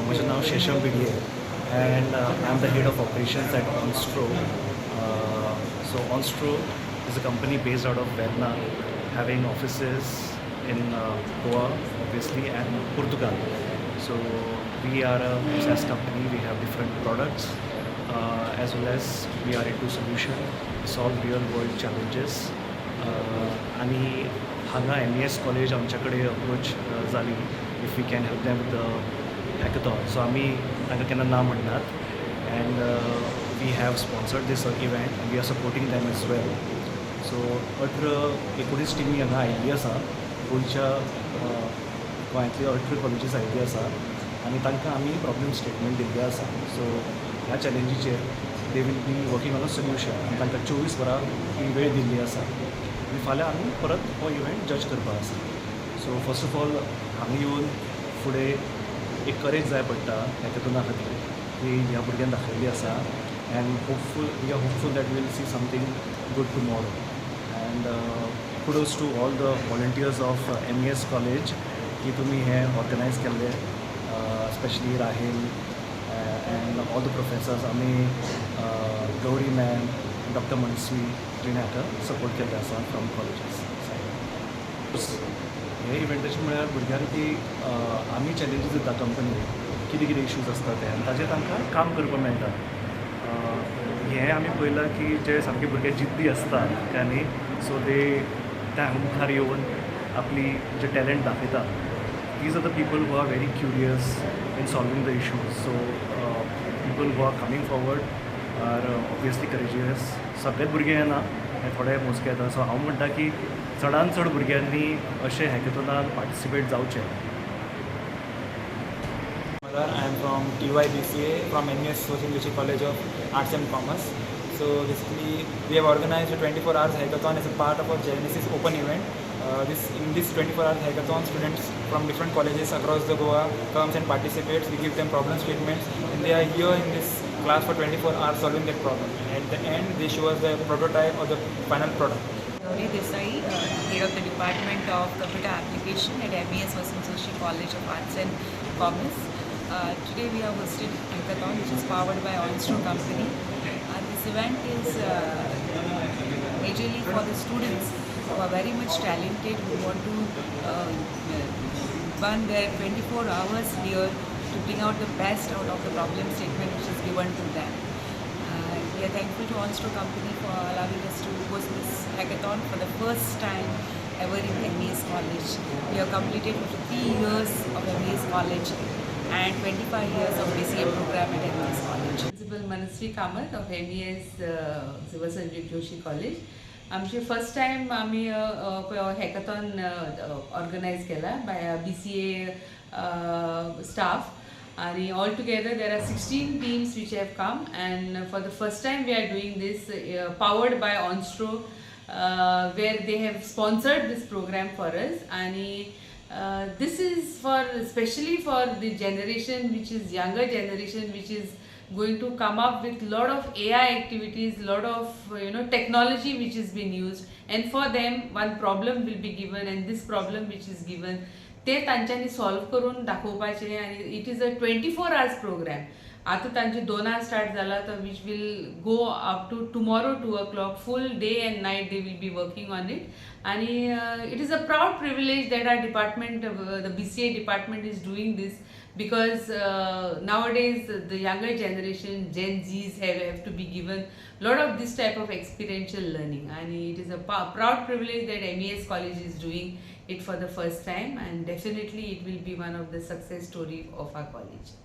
म्हजें नांव शेशम बिडये and I am the head of operations at Onstro. So Onstro is a company based out of Verna, having offices in Goa, obviously, and Portugal. So we are a SaaS company. We have different products as well as we are into solution to solve real world challenges. आनी हांगा MES college आमच्या कडेन approach जाली if we can help them with the hackathon. So आमी तांकां केन्ना ना म्हणनात and we have sponsored this event and we are supporting them as well. So 18-19 टिमी हांगा आयिल्ली आसा. गोंयच्या गोंयांतली 18 कॉलेजीस आयिल्ली आसा आनी तांकां आमी प्रॉब्लम स्टेटमेंट दिल्ली आसा. सो ह्या चॅलेंजीचेर they will be working on a solution आनी तांकां 24 वरां ही वेळ दिल्ली आसा आनी फाल्यां आमी परत हो इव्हेंट जज करपाक आसा. सो फर्स्ट ऑफ ऑल, हांगा येवन फुडें एक करेज जाय पडटा हॅकेथॉना खातीर, ती ह्या भुरग्यान दाखयल्ली आसा and hopeful we are hopeful that we'll see something good tomorrow. And kudos to all the volunteers of MES College की तुमी हें ऑर्गनायज केल्लें, specially Rahel and all the professors आमी गौरी मॅम, डॉक्टर मनस्वी, जिणें हाका सपोर्ट केल्लें आसा फ्रॉम कॉलेजीस सायड. हे इव्हेंटाचें म्हळ्यार भुरग्यांक ती आमी चॅलेंजीस दिता कंपनी कितें कितें इश्यूज आसता ते आनी ताजेर तांकां काम करपाक मेळटा. हें आमी पळयलां की जे सामके भुरगे जिद्दी आसता आनी सो ते त्या मुखार येवन आपली जे टॅलंट दाखयता. These are the people who are very curious in solving the issues. So people who are coming forward are obviously courageous. सगळेच भुरगे येना, हे थोडे मोजके येता. सो हांव म्हणटा की चडान चड भुरग्यांनी अशें हॅकेथॉनान पार्टिसिपेट जावचें. Malar. I am from TYBCA from MES Vasant Joshi College of Arts and Commerce. So basically, we have organized a 24 hours hackathon as a part of our Genesis Open event. This in this 24 hours hackathon, students from different colleges across the Goa comes and participates. We give them problem statements, and they are here in this class for 24 hours solving that problem. And at the end, they show us the prototype or the final product. Gauri Desai, head of the Department of Computer Application at MES Vasant Joshi College of Arts and Commerce. Today we have hosted Hackathon, which is powered by Onstro company. This event is majorly for the students who are very much talented, who want to burn their 24 hours here to bring out the best out of the problem statement which is given to them. We are thankful to Onstro company for allowing us to host this hackathon for the first time ever in MES College. We have completed 53 years of MES College and 25 years of BCA program at MES College. Principal Manasvi Kamat of MES Vasant Joshi College. आमची first time आमी hackathon organise केला बाय BCA staff आणि all together there are 16 teams which have come, and for the first time we are doing this, powered by Onstro, where they have sponsored this program for us. आणि this is for especially for the generation which is younger generation, which is going to come up with lot of AI activities, lot of technology which is been used, and for them one problem will be given, and this problem which is given, ते तांच्यांनी solve करून दाखोवपाचें. आनी it is a 24 hours program. आतां तांचे दोनां start जाला तो which will go up to tomorrow 2 o'clock. Full day and night they will be working on it. आणि it is a proud privilege that our department, the BCA department, is doing this because nowadays the younger generation, Gen Zs, have to be given lot of this type of experiential learning, and it is a proud privilege that MES College is doing it for the first time, and definitely it will be one of the success story of our college.